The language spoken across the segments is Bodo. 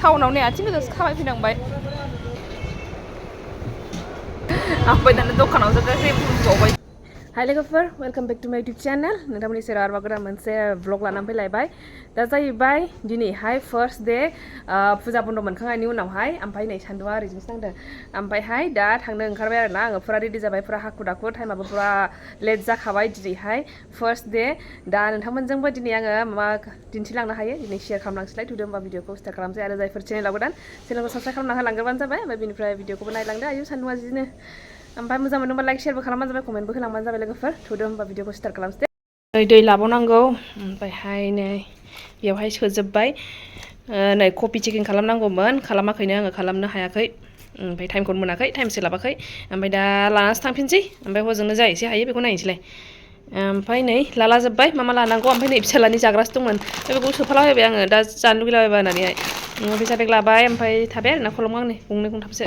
टाउनाव नै आथिं गोजासो खाबाय फैनांबाय ओमफ्राय दाना दखानावसो गासै बुंबावबाय हाय लोगोफोर वेलकाम बेक टू माय यूट्यूब चैनल नोंथांमोननि सेराव आरोबाव गोदान मोनसे व्लग लानानै फैलायबाय दा जाहैबाय दिनैहाय फार्स्ट डे फुजा बन्द मोनखांनायनि उनावहाय ओमफ्राय नै सान्दुङा ओरैजोंसो नांदों ओमफ्रायहाय दा थांनो ओंखारबाय आरोना आङो फुरा रेडि जाबाय फुरा हाखु दाखु टाइमाबो फुरा लेट जाखाबाय दिनैहाय फार्स्ट डे दा नोंथांमोनजोंबो दिनै आङो माबा दिन्थिलांनो हायो दिनै शेयार खालामलांसैलाय थुदो होमबा भिडिअखौ स्टार्ट खालामसै आरो जायफोर चेनेलाव गोदान चेनेलखौ साबस्क्राइब खालामना होलांग्रोबानो जाबाय ओमफ्राय बिनिफ्राय भिडिअखौबो नायलांदो आयु सान्दुङा जिनो ओमफ्राय मोजां मोनदोंबा लाइक शेयारबो खालामबानो जाबाय कमेन्टबो होलांबानो जाबाय लोगोफोर थुदो होमबा भिडिअखौ स्टार्ट खालामसै दै लाबावनांगौ ओमफ्रायहाय नै बेवहाय सोजोबबाय नै कफि चेकिं खालामनांगौमोन खालामाखैनो आङो खालामनो हायाखै ओमफ्राय टाइमखौनो मोनाखै टाइम सोलाबाखै ओमफ्राय दा लानासो थांफिनसै ओमफ्राय हजोंनो जा एसे हायो बेखौ नायनोसैलाय ओमफ्राय नै लाला जोब्बाय मा लानांगौ ओमफ्राय नै फिसालानि जाग्रासो दंमोन बेखौ सोफालाबायबाय आङो दा जानो लुगैलाबायबा होननानैहाय फैसा बेग लाबाय ओमफ्राय थाबाय आरोना खलम गांनै गंनै गंथामसो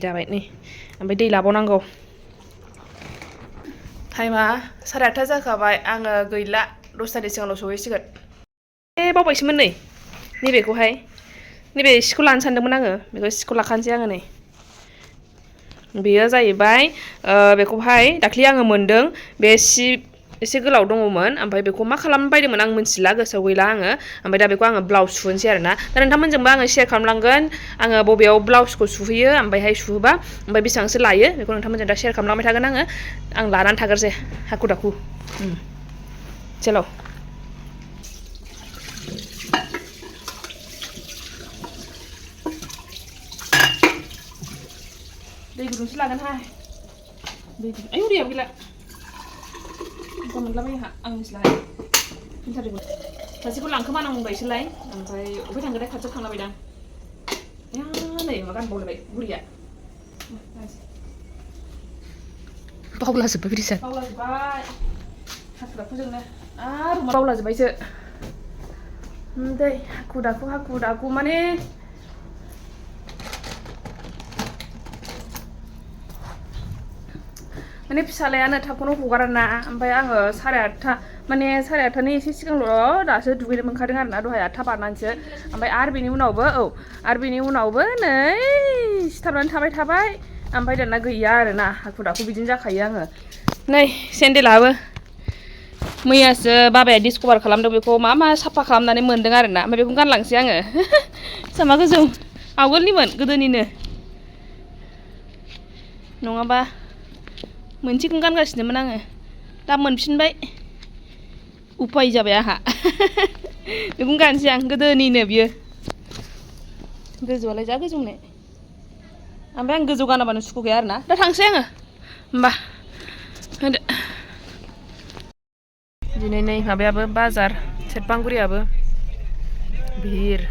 जाबाय नै ओमफ्राय दै लाबावनांगौ टाइमा 8:30 जाखाबाय आङो गैला दसथानि सिगांल' सहैसिगोन बावबायसोमोन नै नैबेखौहाय नैबे सिखौ लानो सानदोंमोन आङो बेखौ सिखौ लाखानोसै आङो नै बेयो जाहैबाय बेखौहाय दाख्लै आङो मोनदों बे सि एसे गोलाव दङमोन ओमफ्राय बेखौ मा खालामनो बायदोंमोन आं मिथिला गोसोआव गैला आङो ओमफ्राय दा बेखौ आङो ब्लाउस सुहोनोसै आरोना दा नोंथांमोनजोंबो आङो शेयार खालामलांगोन आङो बबेयाव ब्लाउसखौ सुहोयो ओमफ्रायहाय सुहोबा ओमफ्राय बेसेबांसो लायो बेखौ नोंथांमोनजों दा शेयार खालामलांबाय थागोन आं लानानै थागोरसै हाखु दाखु चलो दै गुदुंसो लागोनहाय दै गुदुं आयौ दैयाबो गैला गगा मोनलाबायो आंहा आं मिथिलाहाय फिल्टारबो सासेखौ लांखोमानांबायसोलाय ओमफ्राय अबेहाय थांगोनथाय खाथियाव थांलाबायदां नै मा गानबावलायबाय बुरिया बावलाजोब्बाय बिदिसो बावलाजोब्बाय हाखु दाखुजोंनो आरो बावलाजोब्बायसो दै हाखु दाखु माने फिसालायानो थाबखौनो हगाराना ओमफ्राय आङो 8:30 माने 8:30नि एसे सिगांल' दासो दुगैनो मोनखादों आरोना दहाय 8 बारनानैसो ओमफ्राय आरो बेनि उनावबो नै सिथाबनानै थाबाय ओमफ्राय दाना गैया आरोना हाखु दाखु बिदिनो जाखायो आङो नै सेन्देलाबो मैयासो बाबाया डिसकभार खालामदों बेखौ मा साफा खालामनानै मोनदों आरोना ओमफ्राय बेखौ गानलांसै आङो सामा गोजौ आवगोलनिमोन गोदोनिनो नङाबा मोनसेखौनो गानगासिनोमोन आङो दा मोनफिनबाय उफाय जाबाय आंहा बेखौनो गानसै आं गोदोनिनो बियो गोजौआलाय जा गोजौनो ओमफ्राय आं गोजौ गानाबानो सुखुखाया आरोना दा थांसै आङो होमबा होदो दिनै नै माबायाबो बाजार सेरफांगुरियाबो भिर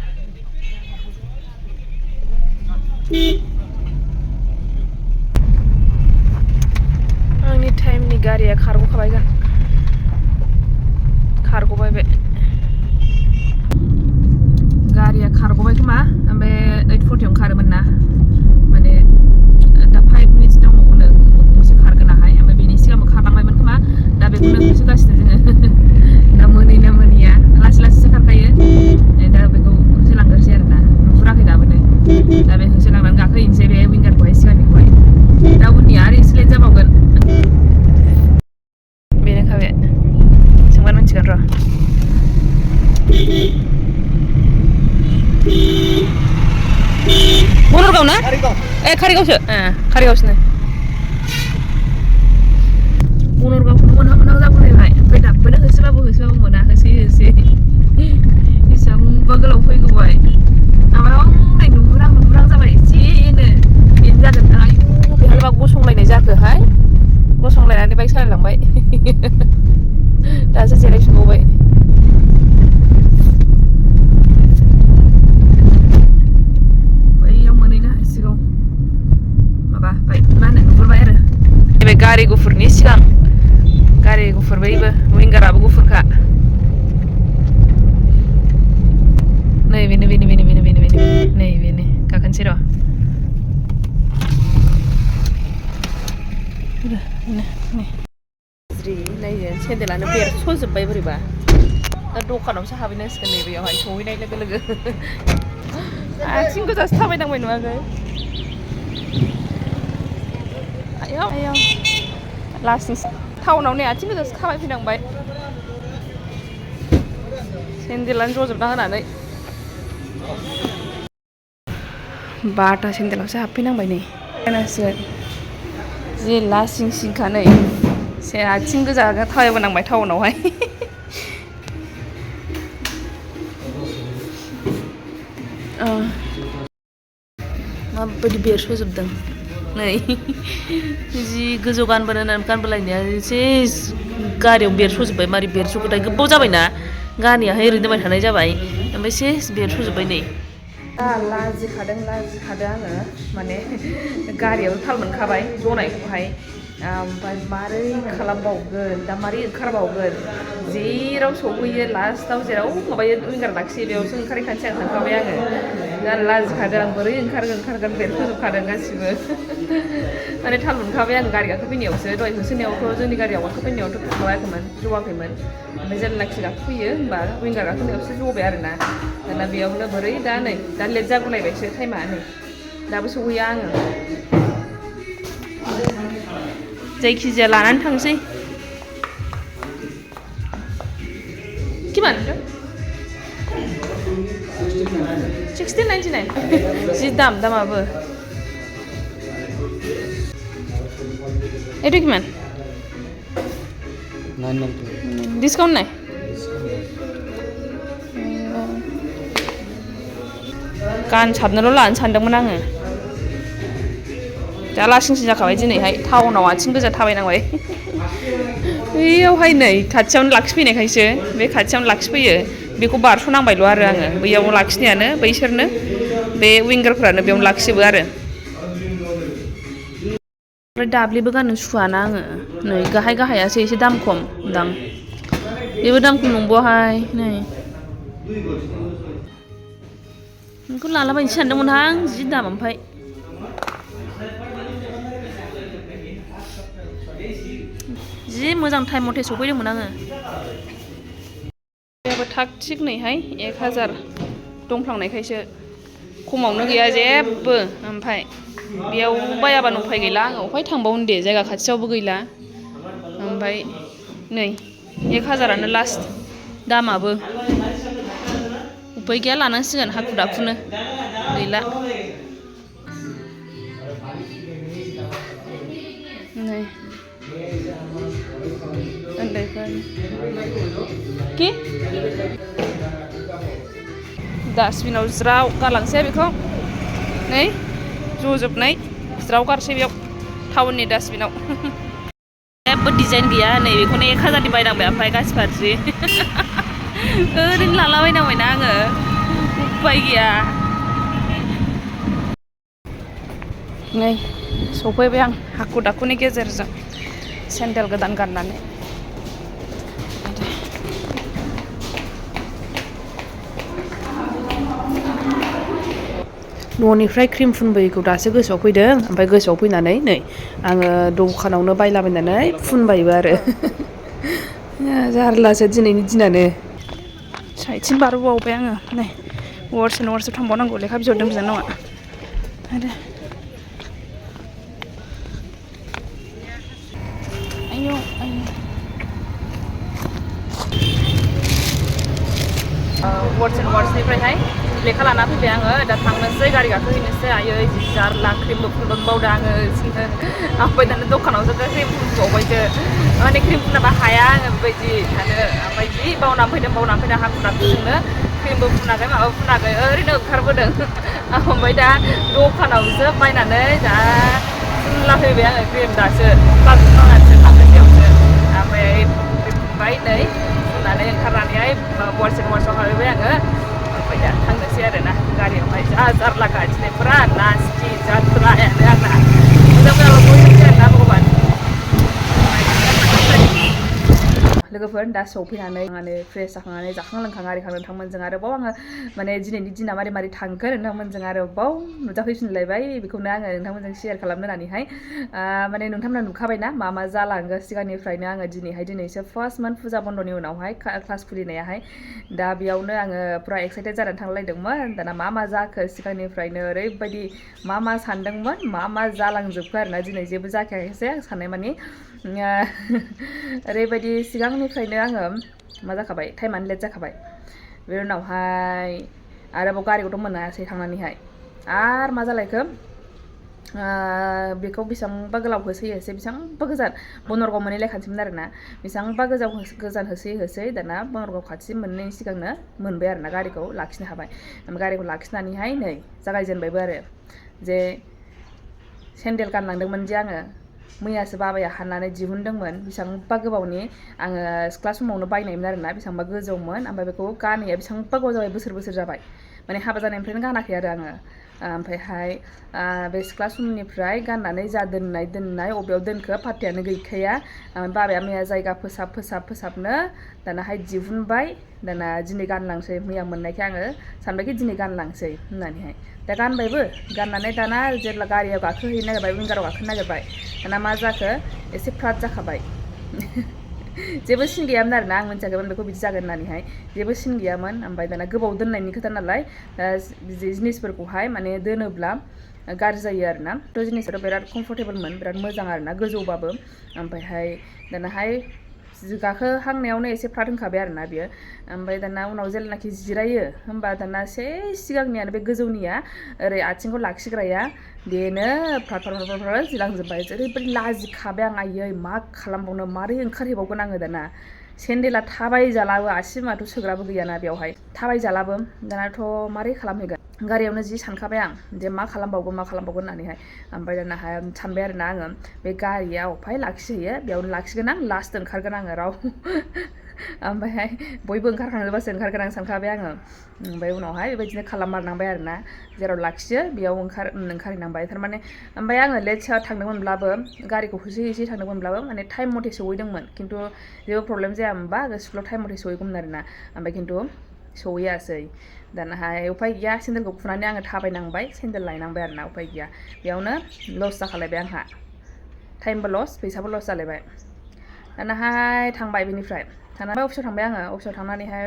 आंनि टाइमनि गारिया खारग'बाय बे गारिया खारग'बाय खोमा ओमफ्राय 8:40 खारोमोन ना माने दा 5 मिनिट्स दंबावोनो गंसे खारगोनाहाय ओमफ्राय बेनि सिगांबो खारलांबायमोन खोमा दा बेखौनो होसोगासिनो जोङो दा मोनैया लासै लासैसो खारखायो दा बेखौ होसोलांग्रोसै आरोना नुहुराखै दाबोनो दा बे होसोलांनानै गाखोहैनोसै बे विंगारखौहाय सिगांनिखौहाय दा उननिया आरो एसे लेट जाबावगोन बेनोखाबे सोंबानो मिथिगोन र' बनरगाव ना कारिगावसो कारिगावसोनो बनरगावखौनो मोनहां जाबोलायबाय ओमफ्राय दाबोनो होसोबाबो मोना होसोयै बेसेबांबा गोलाव फैगौबाय ओमफ्राय नुहुरां जाबाय एसेनो बेनो जागोन आयु बेहायबा गसंलायनाय जाखोहाय गसंलायनानै बाइक सालायलांबाय दासो जिरायफिनबावबाय बैयाव मोनहैनो हासिगौ माबा बाइक मा होनो नुहुरबाय आरो नैबे गारि गुफुरनि सिगां गारि गुफुर बैबो विंगाराबो गुफुरखा नै बेनो नै बेनो गाखोनोसै र' नै सेन्देलानो बेरस'जोब्बाय बोरैबा दा दखानावसो हाबहैनांसिगोन नैबेयावहाय सहैनाय लोगो लोगो आथिं गोजासो थाबायनांबाय नुवाखै आयाव आयाव लासै टाउनाव नै आथिं गोजासो थाबायफैनांबाय सेन्देलानो जजोबना होनानै बाटा सेन्देलावसो हाबफैनांबाय नै नांसिगोन जि लासिं सिंखा नै से आथिं गोजा थाबायबोनांबाय टाउनावहाय माबायदि बेरस'जोबदों नै जि गोजौ गानबोलायनाया एसे गारियाव बेरस'जोब्बाय मारै बेरस'खोथाय गोबाव जाबायना गारियाहाय ओरैनो दोनबाय थानाय जाबाय ओमफ्राय सेस बेरस'जोब्बाय नै लाजिखादों आङो माने गारियाव थाल मोनखाबाय जनायखौहाय ओमफ्राय मारै खालामबावगोन दा मारै ओंखारबावगोन जेराव सहैयो लास्टआव जेराव माबायो उइंगार लाखियो बेयावसो ओंखारहैखानोसै आं थांखाबाय आङो दा लाजिखादों आं बोरै ओंखारगोन बेरफोजोबखादों गासिबो माने थाल मोनखाबाय आं गारि गाखोफैनायावसो दहाय होसोनायावथ' जोंनि गारियाव गाखोफैनायावथ' माबायाखैमोन जवाखैमोन ओमफ्राय जेब्लानाखि गाखोफैयो होमबा उइंगार गाखोनायावसो जबाय आरोना दाना बेयावनो बोरै दा नै दा लेट जागुलायबायसो टाइमा नै दाबो सहैया आङो जायखिजाया लानानै थांसै किमान 16.99 जि दामाबो এইটো কিমান ডিসকাউন্ট নাই गान साबनोल' लानो सानदोंमोन आङो दा लासिंसिं जाखाबाय दिनैहाय टाउनाव आथिं गोजा थाबायनांबाय बैयावहाय नै खाथियावनो लाखिफैनायखायसो बे खाथियावनो लाखिफैयो बेखौ बारस'नांबायल' आरो आङो बैयाव लाखिनायानो बैसोरनो बे विंगारफ्रानो बेयावनो लाखिजोबो आरो ओमफ्राय दाब्लिबो गाननो सुखुवाना आङो नै गाहायासो एसे दाम खम दां बेबो दाम खम नंबावाहाय नै नोंखौ लालाबायनोसै सानदोंमोनहां जि दाम ओमफ्राय जि मोजां टाइम मथे सफैदोंमोन आङो बेयावबो थाग थिग नैहाय 1000 दंफ्लांनायखायसो खमावनो गैया जेबो ओमफ्राय बेयाव बायाबानो उफाय गैला आङो अफाय थांबावनो दे जायगा खाथियावबो गैला ओमफ्राय नै 1000आनो लास्ट दामाबो उफाय गैया लानांसिगोन हाखु दाखुनो गैला नै उन्दैफोर कि डास्टबिनाव ज्राव गारलांसै बेखौ नै जजोबनाय ज्राव गारसै बेयाव टाउननि डास्टबिनाव जेबो डिजाइन गैया नै बेखौनो 1000नि बायनांबाय ओमफ्राय गासिबादि ओरैनो लालाबायनांबायना आङो उफाय गैया नै सफैबाय आं हाखु दाखुनि गेजेरजों सेन्देल गोदान गाननानै न'निफ्राय क्रिम फुनबोयैखौ दासो गोसोआव फैदों ओमफ्राय गोसोआव फैनानै नै आङो दखानावनो बायलाबायनानै फुनबायबो आरो जारलासो दिनैनि दिनानो साइडसिम बारबोबावबाय आङो नै वार्डसआव थांबावनांगौ लेखा बिहरदों बिनानावा आरो वार्डसनिफ्रायहाय लेखा लाना फैबाय आङो दा थांनोसै गारि गाखोहैनोसै आयै जि जारला क्रिमबो फुनबावदों आङो ओमफ्राय दाना दखानावसो क्रिम फुनबावबायसो माने क्रिम फुनाबा हाया आङो बेबायदि थानो ओमफ्राय जि बावना फैदों हाखु दाखुजोंनो क्रिमबो फुनाखै माबा फुनाखै ओरैनो ओंखारबोदों ओमफ्राय दा दखानावसो बायनानै दा फुनला फैबाय आङो क्रिम दासो बाजौनाङासो थांनोसैयावसो ओमफ्राय फुनबाय नै फुननानै ओंखारनानैहाय वार्डसआव हाबहैबाय आङो ओमफ्राय दा थांनोसै आरोना गारियावहाय जा जारला दिनै फुरा नास्ति जाद्रायानो आंना मोजां मोजांल' बयनोसै आरोना भगबान लोगोफोर दा सौफैनानै आङो फ्रेस जाखांनानै जाखां लोंखां आरिखां नोंथांमोनजों आरोबाव आङो माने दिनैनि दिना मारै मारै थांखो नोंथांमोनजों आरोबाव नुजाफैफिनलायबाय बेखौनो आङो नोंथांमोनजों शेयार खालामनो होननानैहाय माने नोंथांमोना नुखाबायना मा मा जालाङो सिगांनिफ्रायनो आङो दिनैसो फार्स्ट मान्थ फुजा बन्दनि उनावहाय क्लास खुलिनायाहाय दा बेयावनो आङो पुरा एक्साइटेड जानानै थांलायदोंमोन दाना मा जाखो सिगांनिफ्रायनो ओरैबायदि मा सानदोंमोन मा जालांजोबखो आरोना दिनै जेबो जाखायाखैसै आं साननाय मानि ओरैबायदि सिगांनिफ्रायनो आङो मा जाखाबाय टाइमानो लेट जाखाबाय बेनि उनावहाय आरोबाव गारिखौथ' मोनासै थांनानैहाय आरो मा जालायखो बेखौ बेसेबांबा गोलाव होसै बेसेबांबा गोजान बनरगाव मोनहैलायखानोसैमोन आरोना बेसेबांबा गोजान होसै दाना बनरगाव खाथि मोननायनि सिगांनो मोनबाय आरोना गारिखौ लाखिनो हाबाय गारिखौ लाखिनानैहाय नै जागायजेनबायबो आरो जे सेन्देल गानलांदोंमोन जे आङो मैयासो बाबाया हाननानै दिहुनदोंमोन बेसेबांबा गोबावनि आङो सिख्ला समावनो बायनायमोन आरोना बेसेबांबा गोजौमोन ओमफ्राय बेखौ गानैया बेसेबांबा गोबाव जाबाय बोसोर जाबाय माने हाबा जानायनिफ्रायनो गानाखै आरो आङो ओमफ्रायहाय बे सिख्ला समनिफ्राय गाननानै जा दोननाय अबेयाव दोनखो पात्तायानो गैखाया बाबाया मैया जायगा फोसाबनो दानाहाय दिहुनबाय दाना दिनै गानलांसै मैया मोननायखाय आङो सानबायखि दिनै गानलांसै होननानैहाय दा गानबायबो गाननानै दाना जेब्ला गारियाव गाखोहैनो नागिरबाय विंगाराव गाखोनो नागिरबाय दाना मा जाखो एसे फ्राद जाखाबाय जेबो सिन गैयामोन आरोना आं मिन्थियाखैमोन बेखौ बिदि जागोन होननानैहाय जेबो सिन गैयामोन ओमफ्राय दाना गोबाव दोननायनि खोथा नालाय जिनिसफोरखौहाय माने दोनोब्ला गाज्रि जायो आरोना थ' जिनिसफोरा बिराद कमफर्टेबलमोन बिराद मोजां आरोना गोजौबाबो ओमफ्रायहाय दानाहाय गाखोहांनायावनो एसे फ्राद होनखाबाय आरोना बियो ओमफ्राय दाना उनाव जेब्लानाखि जिरायो होमबा दाना सिगांनियानो बे गोजौनिया ओरै आथिंखौ लाखिग्राया बेनो फ्राद जिलांजोब्बाय ओरैबायदि लाजिखाबाय आं आयै मा खालामबावनो मारै ओंखारहैबावगोन आङो दाना सेन्देला थाबायजालाबो आसिमाथ' सोग्राबो गैयाना बेवहाय थाबायजालाबो दानाथ' मारै खालामहैगोन गारियावनो जि सानखाबाय आं जे मा खालामबावगोन होननानैहाय ओमफ्राय दानाहाय सानबाय आरोना आङो बे गारिया अफाय लाखिहैयो बेयावनो लाखिगोन आं लास्ट ओंखारगोन आङो राव ओमफ्रायहाय बयबो ओंखारखांजोबासो ओंखारगोन आं सानखाबाय आङो ओमफ्राय उनावहाय बेबायदिनो खालाममारनांबाय आरोना जेराव लाखियो बेयाव ओंखारहैनांबाय थारमाने ओमफ्राय आङो लेट थांदोंमोनब्लाबो गारिखौ होसो थांदोंमोनब्लाबो माने टाइम मथे सहैदोंमोन खिन्थु जेबो प्रब्लेम जाया होमबा स्कुलाव टाइम मथे सहैगौमोन आरोना ओमफ्राय खिन्थु सहैयासै दानाहाय उफाय गैया सेन्देलखौ खुनानै आङो थाबायनांबाय सेन्देल लायनांबाय आरोना उफाय गैया बेयावनो लस जाखालायबाय आंहा टाइमबो लस फैसाबो लस जालायबाय दानाहाय थांबाय बेनिफ्राय थांनानै अफिसाव थांबाय आङो अफिसाव थांनानैहाय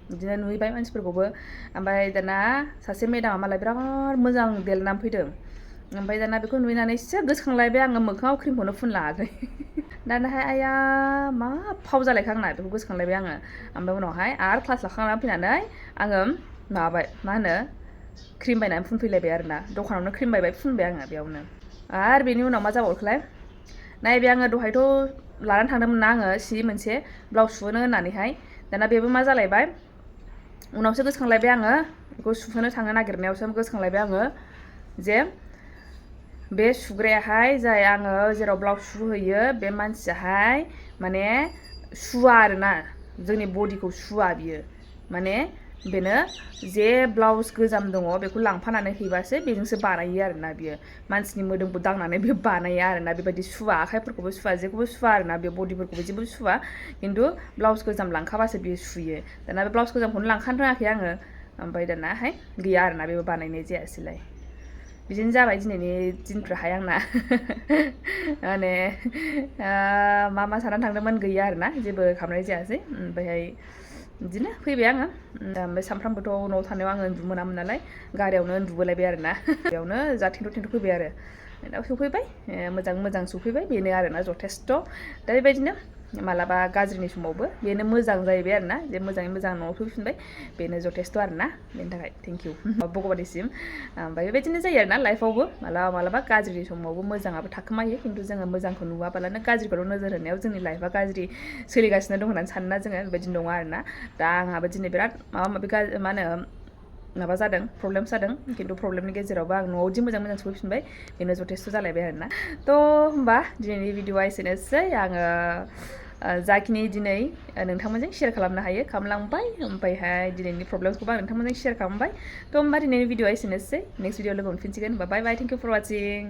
बिदिनो नुहैबाय मानसिफोरखौबो ओमफ्राय दाना सासे मेदामा मालाय बिराद मोजां देलायनानै फैदों ओमफ्राय दाना बेखौ नुनानैसो गोसोखांलायबाय आङो मोखाङाव क्रिमखौनो फुनलाङाखै दानाहाय आया मा फाव जालायखो आंना बेखौ गोसोखांलायबाय आङो ओमफ्राय उनावहाय आरो क्लास लाखांनानै फैनानै आङो माबाबाय मा होनो क्रिम बायनानै फुनफैलायबाय आरोना दखानावनो क्रिम बायबाय फुनबाय आङो बेयावनो आरो बेनि उनाव मा जाबावखोलाय नायबाय आङो दहायथ' लानानै थांदोंमोन ना आङो सि मोनसे ब्लाउस सुहोनो होननानैहाय दाना बेबो मा जालायबाय उनावसो गोसोखांलायबाय आङो बेखौ सुहोनो थांनो नागिरनायावसो गोसोखांलायबाय आङो जे बे सुग्रायाहाय जाय आङो जेराव ब्लाउस सुहोयो बे मानसियाहाय माने सुवा आरोना जोंनि बडिखौ सुवा बियो माने बेनो जे ब्लाउस गोजाम दङ बेखौ लांफानानै हैबासो बेजोंसो बानायो आरोना बियो मानसिनि मोदोमखौ दांनानै बे बानाया आरोना बेबायदि सुवा आखाइफोरखौबो सुवा जेखौबो सुवा आरोना बे बडिफोरखौबो जेबो सुवा खिन्थु ब्लाउस गोजाम लांखाबासो बियो सुयो दाना बे ब्लाउस गोजामखौनो लांखानो रोङाखै आङो ओमफ्राय दानाहाय गैया आरोना बेबो बानायनाय जायासैलाय बिदिनो जाबाय दिनैनि दिनफ्राहाय आंना माने मा साननानै थांदोंमोन गैया आरोना जेबो खालामनाय जायासै ओमफ्रायहाय बिदिनो फैबाय आङो ओमफ्राय सानफ्रामबोथ' न'आव थानायाव आङो उन्दुनो मोनामोन नालाय गारियावनो उन्दुबोलायबाय आरोना बेयावनो जा थेन्थ' फैबाय आरो दा सफैबाय मोजां सफैबाय बेनो आरोना जथेस्थ' दा बेबायदिनो मालाबा गाज्रिनि समावबो बेनो मोजां जाहैबाय आरोना जे मोजाङै मोजां न'आव फैफिनबाय बेनो जथेस्थ' आरोना बेनि थाखाय थेंक इउ भगबाननिसिम ओमफ्राय बेबायदिनो जायो आरोना लाइफआवबो मालाबा गाज्रिनि समावबो मोजाङाबो थाखोमायो खिन्थु जोङो मोजांखौ नुवाबालानो गाज्रिखौल' नोजोर होनायाव जोंनि लाइफआ गाज्रि सोलिगासिनो दं होननानै सानना जोङो बेबायदि नङा आरोना दा आंहाबो दिनै बिराद माबा माबि मा होनो माबा जादों प्रब्लेम जादों खिन्थु प्रब्लेमनि गेजेरावबो आं न'आव जि मोजां सफैफिनबाय बेनो जथेस्थ' जालायबाय आरोना थ' होमबा दिनैनि भिडिअआ एसेनोसै आङो जाखिनि दिनै नोंथांमोनजों शेयार खालामनो हायो खालामलांबाय ओमफ्रायहाय दिनैनि प्रब्लेमसखौबो आं नोंथांमोनजों शेयार खालामबाय थ' होमबा दिनैनि भिडिअआ एसेनोसै नेक्स्ट भिडिअ लोगो मोनफिनसिगोन होमबा बाय बाय थेंक इउ फर वाचिं